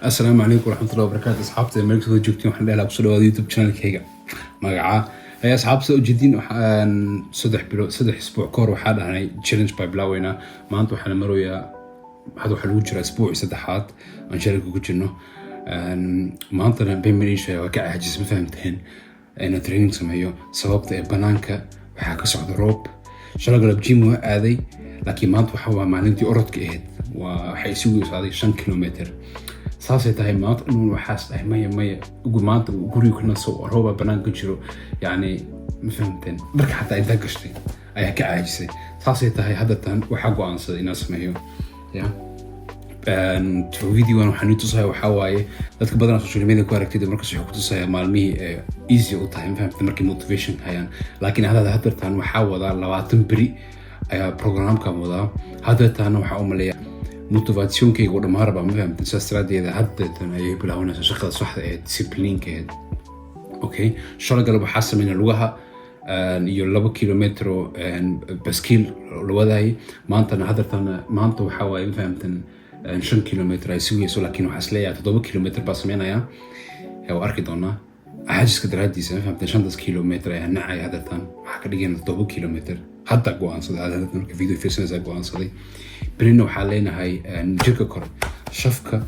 Asalaamu calaykum waraxmatullahi wabarakaatu. Asxaabta meel kasoo joogtiin, waxaan dhehlaa kusoo dhawaada YouTube channelkayga. Magacaa hay asxaabta ujeedin, waxaan 3 bilo, 3 isbuuc kahor waxaa dhahnay challenge baa bilaaweynaa. Maanta waxaa la maroyaa, hadda waxaa lagu jiraa isbuucii saddexaad aan challenge ku jirno. Maantana beminisha waa ka caajis, ma fahamteen, inaan training sameeyo, sababta ee banaanka waxaa ka socda roob. Shalay galab gym waa aaday, laakiin maanta waxa waa maalintii orodka ahayd. Waa waxay isugu isaaday 5 kilometer. Saasay tahay maanta inuu waxaas dhahay maya maya, ugu maanta guriga ku naso, rooba banaanka jiro, yacni ma fahamteen. Dharka xataa intaa gashtay ayaa ka caajisay. Saasay tahay hadda tan waxaa go'aansaday inaan sameeyo. Ya videogan waxaan ii tusaya waxaa waaye dadka badanaa social media ku aragtid markas waxay ku tusaya maalmihii ee easy u tahay, ma fahamtay, markay motivation hayaan. Laakiin hadda hadartan waxaa wadaa 20 beri ayaa programkan wadaa. Hadartaana waxaa u maleeya motivationkayga oo dhammaan rabaa, ma fahamtay. Saas daraadeeda hadeetan ayay bilaabanaysaa shaqada saxda ee disciplinekeed. Okay, shalay galab waxaa sameynay lugaha iyo 2 kilometro baskiil la wadaayay. Maantana hadartana maanta waxaa waaye, ma fahamtan, 5 kilometer ay sugayso, laakiin waxaa isleeyahay 7 kilometer baa sameynayaa. Waa arki doonaa xaajiska daraadiisa, ma fahamtan. Shantaas kilometer ayaa nacay. Hadartan waxaa ka dhigayna 7 kilometer. Hadda go'aansaday, hadda marka video fiirsanaysaa go'aansaday. Berina waxaa leenahay jirka kore, shafka,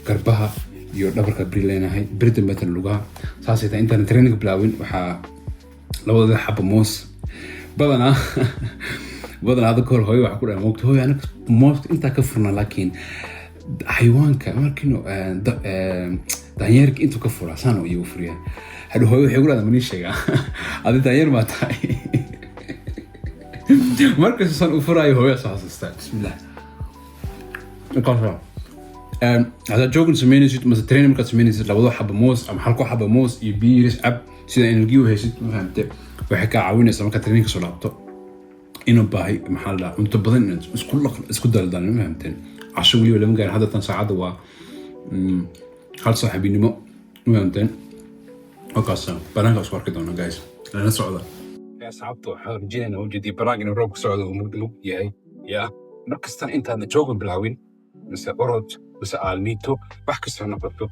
garbaha iyo dhabarka beri leenahay, beri dambeetana lugaha. Saasay tahay intaan training bilaawin waxaa labadooda xaba moos. Badanaa badanaa hadda kahor hooyo waxaa ku dhahay, moogta hooyo, anaga mooska intaa ka furnaa, laakiin xayawaanka markino daanyeerka intuu ka furaa saan oo iyagu furiyaa. Hadhu hooyo waxay ku dhahdaa, manii sheegaa adi daanyeer maa tahay? Markasta saan u furaayo hooyo soo xasuustaa. Bismillah. Markaas haddaad jogging sameynaysid mase training markaad sameynaysid, labado xaba moos ama halko xaba moos iyo biyo yaris cab sida energy u haysid, ma fahamte. Waxay kaa caawinaysaa markaad training kasoo laabto inuu baahi, maxaa la dhahaa, cunto badan inaad isku dhaq isku daldalin, ma fahamteen. Casho weliba lama gaarin. Hadda tan saacadda waa hal saaxiibinimo, ma fahamteen. Halkaas banaanka isku arki doona guys, lana socda. Asxaabta, waxaan rajeynayna ujeediyay banaanka inuu roobka socdo uu mugdi mugdi yahay. Ya markastan intaadna joogin bilaawin mise orod mise aalmiito, wax kasta noqoto,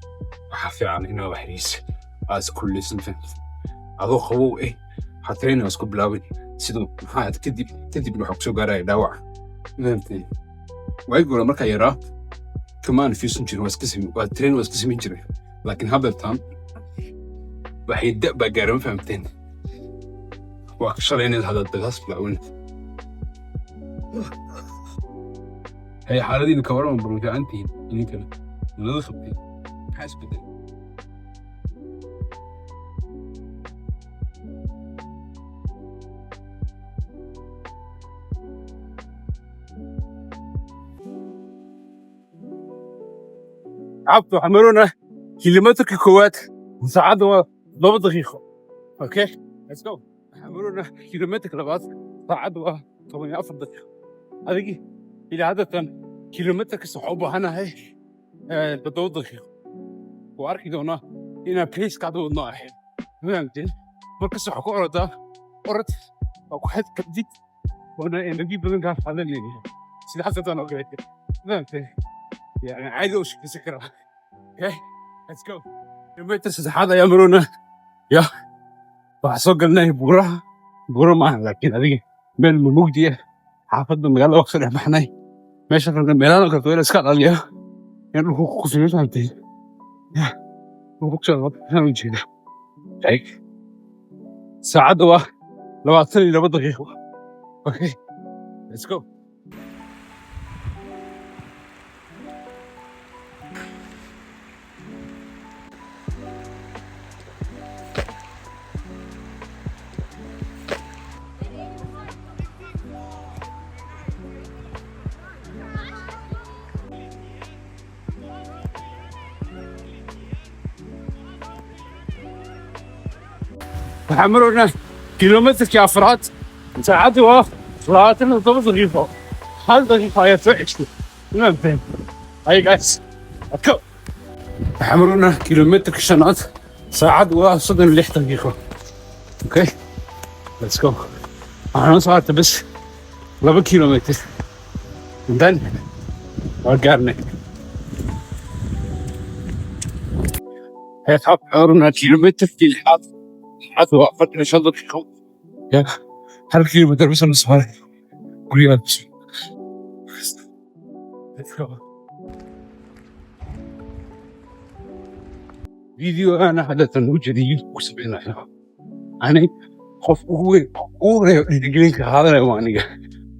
waxaa fiican inaa wax riis aad iskululeysan, fahamtid, adoo qabow eh waxaa training isku bilaawin siduu maxaa ahayd. Kadibna waxaa kusoo gaaraya dhaawac, ma fahamteen. Waagi hore markaa yaraa kamaan fiirsan jirin, waa iska samayn, waa training waa iska samayn jiray, laakiin haddeertaan waxay da baa gaaray, ma fahamteen. Waa ka shalaynaysa haddaad taas bilaawin. Hay, xaaladiina ka waran bal? Fiicantihiin idinkana? Nalada qabteen? Maxaa isbedelay? Cabtu waxaan maroonaa kilometerka koowaad, saacadda waa 2 daqiiqo. Okay, let's go. Waxaan maroonaa kilometerka labaad, saacadda waa 14 daqiiqo. Adigi ilaa haddatan kilometer kasta waxaan u baahanahay 7 daqiiqo. Waa arki doonaa inaan paceka hadda wadno ahayn, ma fahamteen. Markasta waxaa ku orodaa orod waa ku xad kabdid waana energy badan kaa qaadanaya sida haddatan oo kaleete, ma fahamteen. Yani caadi u shaqaysan karaa. Okay, let's go. Kilometer saddexaad ayaa maroona. Ya, waxaa soo galnay buuraha. Buuro maaha, laakiin adiga meel mugdi ah, xaafadda magaalada waa kasoo dhex baxnay. Meesha rabna meelahan oo kaleeto waa in la iska dhaliyo in dhulku ku kufin, ma fahamtay. Ya, dhulku kusoo noqon u jeeda. Eeg, saacadda waa 22 daqiiqo. Okay, let's go. Waxaan maroynaa kilometerkii afraad, saacaddii waa 27 daqiiqo. 1 daqiiqo ayaa soo xigtay, ma fahamteen. Hey guys, let's go. Waxaan maroynaa kilometerka shanaad, saacaddu waa 36 daqiiqo. Okay, let's go. Waxaan noo soo hartay bas 2 kilometer and then waa gaarnay. Asxaab, xorna kilometerkii lixaad. Lixaad waa 45 daqiiqo. Ya, 1 kilometer bisa nus hore gurigaan. Let's go. Video ana haddatan u jeediyo ku sameynayo ani qof ugu weyn, ugu horeeyo dhiirigelinka qaadanaya waa aniga.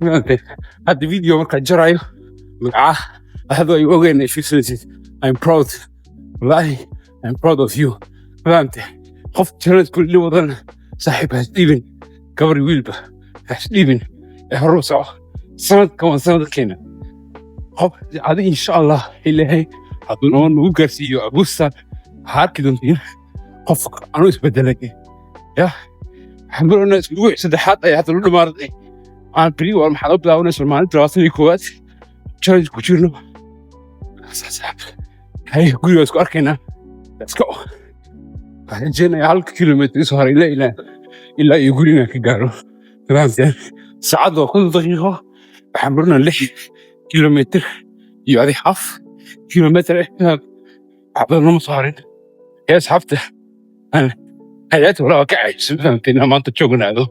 Mafahamtay? Hadda video markaan jarayo magacaa hadda ay ogeyn ay fiirsanaysid. I'm proud, wallahi, I'm proud of you. Mafahamtay? Qof challenge kulli wadana, saaxiib, has dhiibin, gabar iyo wiilba has dhiibin ee hore u soco. Sanadkan waa sanadkeena. Qof adi, insha Allah, Ilaahay hadduu noo nagu gaarsiiyo abuustan, waxaa arki doontiin qof anuu isbedelay. Ya, waxaan maroonaa isbuuc saddexaad ayaa hadda lu dhamaaday. Aan beri waa maxaa loo bilaabanaysa maalinta 21aad challenge ku jirno. Saaxiib, hay, guriga isku arkaynaa. Let's go. Waxaan rajeynayaa 1-ka kilomitir isoo haray ilaa iyo guri inaan ka gaaro. Fahamteen? Saacadda waa 50 daqiiqo. Waxaan marinaa 6 kilomitir iyo adi half kilomitir. Waxba nama soo harin. Ee asxaabta, hayaata walaa waa ka caajisan. Fahamteen? Inaan maanta joognaado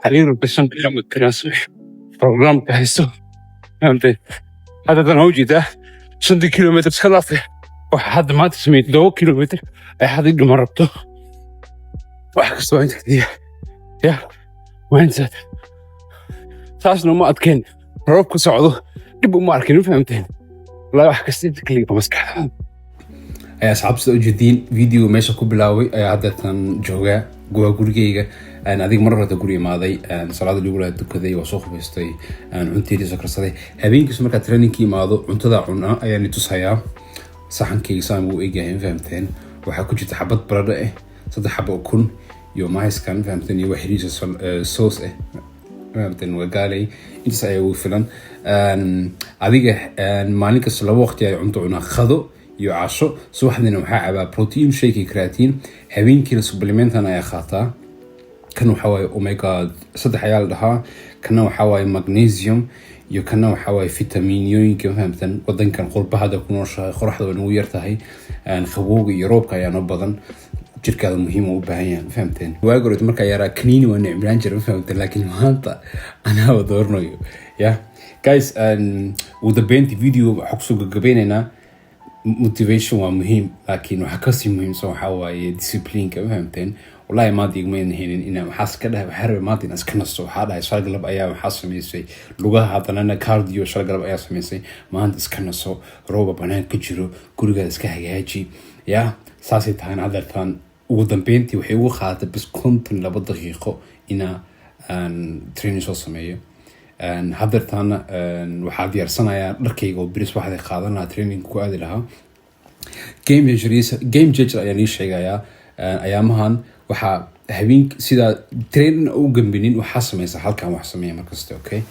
xariir 5 kilomitir aan sameeyo programka haysto. Fahamteen? Hadda tan waa ujeedaa, 5-tii kilomitir iska dhaafay. Waxa hadda maanta sameeyey 7 kilomitir ay hadda dhuma rabto. Wax kasta waa inta kadiya ya mindset saasna uma adkeen. Roobka socdo dhib uma arkin. Ma fahamteen? Wallahi, wax kasta inta kaliya maskaxda. Ayaa asxaab, sida ujeediin video meesha ku bilaaway ayaa haddeetan joogaa, waa gurigeyga. Adiga mar horta guri imaaday, salaada lagu laha tukaday, waa soo qubaystay, cunteedii soo karsaday. Habeenkiisu markaa trainingki imaado, cuntada cuna ayaan i tusayaa. Saxankayga saan wuu egyahay. Ma fahamteen? Waxaa ku jirta xabad baradho ah, saddex xabo ukun iyo mahayskan. Ma fahamteen? Iyo wax yariisa sauce ah. Ma fahamteen? Waa gaalay, intaas ayaa ugu filan. Adiga maalin kasta laba waqti ay cunto cunaa, qado iyo casho. Subaxdiina waxaa cabaa protein shake iyo creatine, habeenkiina supplementan ayaa qaataa. Kan waxaa waaye omega 3 ayaa la dhahaa, kana waxaa waaye magnesium iyo kana waxaa waaye fitaminiyooyinka. Ma fahamtan? Wadankan qurba hadda ku nooshahay, qoraxda way nagu yar tahay, qabowga iyo roobka ayaa noo badan. Jirkaada muhiim u baahan yahay. Ma fahamteen? Waagi horeeto markaa yaraa kaniini waa nicmraan jira. Ma fahamteen? Laakiin maanta anaaba dooranayo. Ya guys, ugu dambeyntii video waxaa kusoo gabagabeynaynaa: motivation waa muhiim, laakiin waxaa kasii muhiimsan waxaa waaye disciplineka. Ma fahamteen? Wallahi, maanta igmayna helin inaan waxaas ka dhahay. Waxaa rabay maanta inaan iska nasto. Waxaa dhahay shalgalab ayaa waxaa samaysay lugaha, haddanana cardio shalgalab ayaa samaysay. Maanta iska naso, rooba banaan ka jiro, gurigaada iska hagaaji. Ya, saasay tahayna haddeertaan ugu dambeyntii waxay ugu qaadatay bas 52 daqiiqo inaa aan training soo sameeyo. Haddeertaana waxaa diyaarsanayaa dharkayga oo beris waxday qaadan lahaa, training ku aadi lahaa. Game changer ayaan ii sheegayaa. Ayaamahan waxaa habeen sidaa training u gambinin, waxaa sameysa halkan wax sameeya markasta. Okay,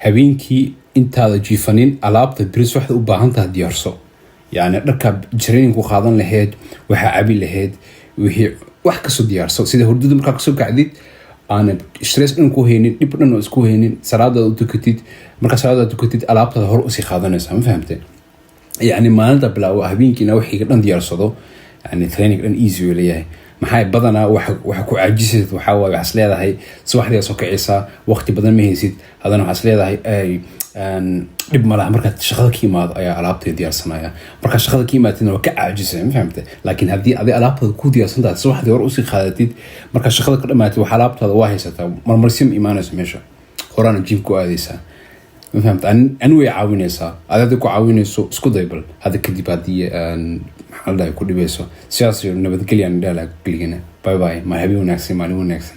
habeenkii intaada jiifanin, alaabta beris waxda u baahan taha diyaarso. Yani dharka training ku qaadan lahayd, waxaa cabi lahayd, wixii wax kasoo diyaarso. Sida hurdada markaa kasoo kacdid aanad stress dhan ku haynin, dhib dhan oo isku haynin, salaadaada u tukatid. Markaa salaadaada tukatid, alaabtaada hore usii qaadanaysaa. Ma fahamte? Yani maalinta bilaawo habeenkiina wixiga dhan diyaarsado, yani training dhan easy uu leeyahay. Maxaa badanaa waxa ku caajisaysid waxaa waaye waxaas leedahay subaxdii soo kacaysaa, waqti badan ma haysid. Haddana waxaas leedahay, ay, dhib ma laha, markaad shaqada ka imaado ayaa alaabtay diyaarsanaya. Markaad shaqada ka imaatidna waa ka caajisaya. Ma fahamte? Laakiin haddii adi alaabtaada ku diyaarsan tahay, subaxdii hore usii qaadatid, markaad shaqada ka dhamaatid, wax alaabtaada waa haysataa, marmarsi ma imaanayso meesha, horaana gym ku aadaysaa. Ma fahamta? Ani way caawinaysaa. Adi hadday ku caawinayso, isku day bal hadda kadib. Haddii maxaa la dhahay ku dhibayso, sidaas iyo nabadgelya aan dhaha lahaa. Geligana bye bye, ma habeen wanaagsan, maalin wanaagsan.